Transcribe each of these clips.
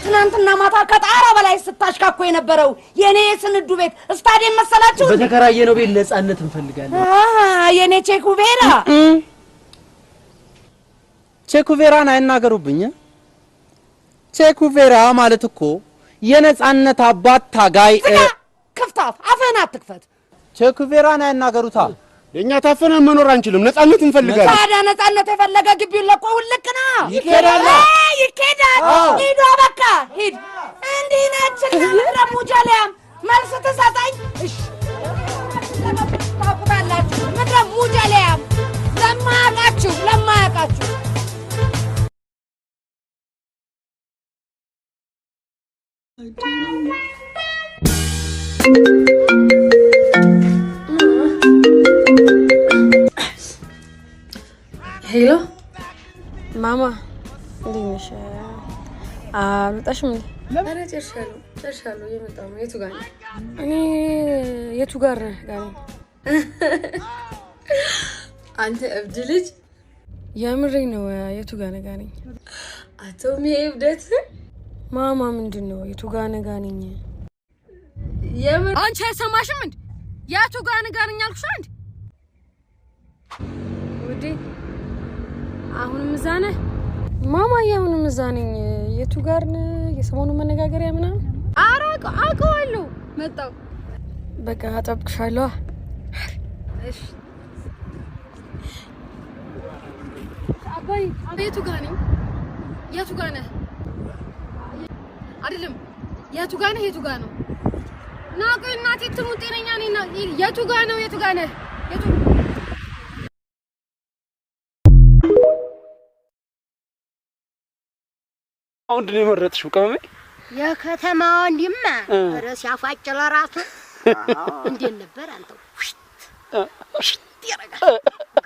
ትናንትና ማታ ከጣራ በላይ ስታሽካኮ የነበረው የኔ የስንዱ ቤት ስታዲየም መሰላችሁ? በተከራየነው ቤት ነፃነት እንፈልጋለን። የኔ ቼኩቬራ ቼኩቬራን አይናገሩብኝ። ቼኩቬራ ማለት እኮ የነፃነት አባት ታጋይ። ክፍታፍ አፍህን አትክፈት። ቼኩቬራን አይናገሩታ። እኛ ታፈነን መኖር አንችልም። ነፃነት እንፈልጋለን። ታዲያ ነፃነት የፈለገ ግቢውን ለቆ ውልቅና ይኬዳል፣ ይኬዳል። ሂዶ በቃ ሂድ። እንዲህ ናችና ምድረ ሙጀሊያም መልስ ትሰጠኝ። እሺ ታውቁታላችሁ። ምድረ ሙጀሊያም ለማያውቃችሁ ለማያውቃችሁ። Hello ማማ፣ እንዴት ነሽ? አልወጣሽም እንዴ? ኧረ ጨርሻለሁ፣ ጨርሻለሁ። እየመጣሁ ነው። የቱ ጋር ነህ? እኔ የቱ ጋር ነህ ጋር ነኝ። አንተ እብድ ልጅ፣ የምሬ ነው። የቱ ጋር ነህ ጋር ነኝ። አቶም ይሄ እብደት ማማ ምንድን ነው? የቱ ጋር ነህ ጋር ነኝ። የምር አንቺ አይሰማሽም እንዴ? የቱ ጋር ነህ ጋር ነኝ አልኩሽ። አንድ ውዴ አሁንም እዛ ነህ ማማዬ? አሁንም እዛ ነኝ። የቱ ጋር ነህ? የሰሞኑ መነጋገሪያ ምናምን። ኧረ አውቀዋለሁ። መጣሁ። በቃ አጠብቅሻለሁ። እሺ አባይ፣ የቱ ጋር ነኝ? የቱ ጋር ነህ? አይደለም፣ የቱ ጋር ነህ? የቱ ጋር ነው? ና ቆይ፣ እናቴ ትሙት ጤነኛ ነኝ። ና፣ የቱ ጋር ነው? የቱ ጋር ነህ? የቱ ምንድን ነው የመረጥሽው ቅመሜ? የከተማ ወንድማ ኧረ ሲያፏጭ ለራሱ እንዴት ነበር አንተው ሽት ያደርጋል፣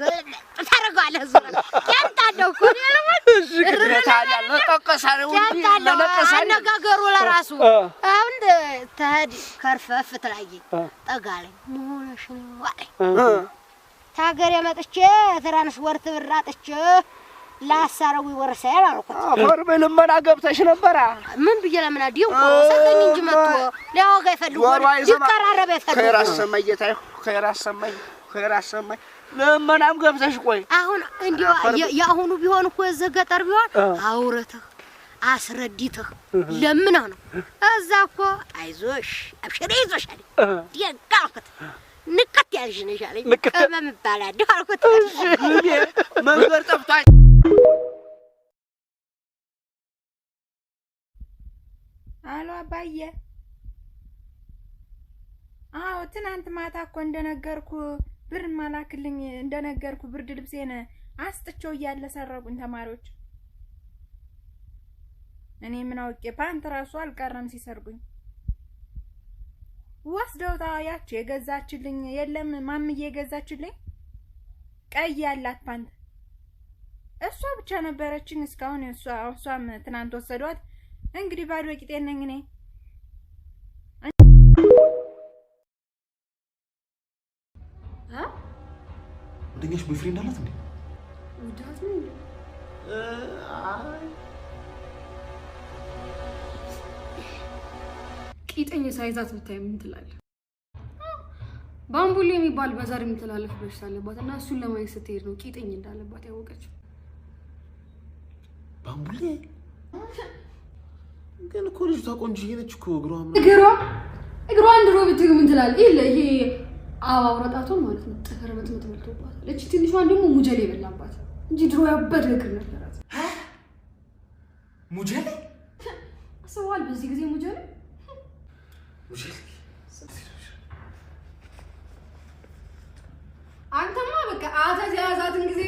ገልጥ ታደርገዋለህ። ዙረህ ቄንጣለሁ እኮ እኔ ቄንጣለሁ። አነጋገሩ ለራሱ አሁን ተሄድ ከርፈፍ ትላየኝ ጠጋ አለኝ። ምን ሆነሽ ነው አለኝ። ታገሬ መጥቼ ትራንስፖርት ብር አጥቼ ላሳረዊ ወርሳዬን አልኩት። አፈር በልመና ገብተሽ ነበራ። ምን ብዬ ለምና ዲንቆ ሰጠኝ እንጂ መጥቶ ሊያወጋ ይፈልጉ ሊቀራረብ ይፈልጉ። ኸይር አሰማኝ ጌታዬ፣ ኸይር አሰማኝ፣ ኸይር አሰማኝ። ልመናም ገብተሽ ቆይ አሁን እንዲያው የአሁኑ ቢሆን እኮ እዚህ ገጠር ቢሆን አውርተህ አስረዲተህ ለምነህ ነው። እዛ እኮ አይዞሽ አብሽሪ ይዞሽ አለኝ። ደግ አልኩት። ንቅት ያልሽ ነሽ አለኝ። ቅመም እባላለሁ አልኩት። መንገድ ጠፍቷል። አሎ አባዬ። አዎ ትናንት ማታ እኮ እንደነገርኩ ብር ማላክልኝ እንደነገርኩ ብርድ ልብሴን አስጥቼው እያለ ሰረቁኝ ተማሪዎች። እኔ ምን አውቄ ፓንት ራሱ አልቀረም ሲሰርጉኝ ወስደውታ። ያቺ የገዛችልኝ የለም ማምዬ የገዛችልኝ ቀይ ያላት ፓንት እሷ ብቻ ነበረችኝ እስካሁን። እሷም ትናንት ወሰዷት። እንግዲህ ባዶ ቂጤን ነኝ እኔ። ጓደኛሽ boyfriend አላት እንዴ? ውዳት ነው እንዴ? ቂጠኝ ሳይዛት ብታይ ምን ትላለህ? ባምቡሌ የሚባል በዘር የሚተላለፍ በሽታ አለባት እና እሱን ለማየት ስትሄድ ነው ቂጥኝ እንዳለባት ያወቀችው። ባምቡሌ ግን እኮ ልጅቷ ቆንጆዬ ነች እኮ እግሯ እግሯ እግሯን ድሮ ብትግ ምን ትላለህ? ይሄ አባውራ ጣቷን ማለት ነው ጥፍር መጥመጥ በልቶባታል። እቺ ትንሿን ደግሞ ሙጀሌ የበላባት እንጂ ድሮ ያበደ እግር ነበራት። ሙጀሌ አስበዋል? በዚህ ጊዜ ሙጀሌ ሙጀሌ። አንተማ በቃ አተት የያዛትን ጊዜ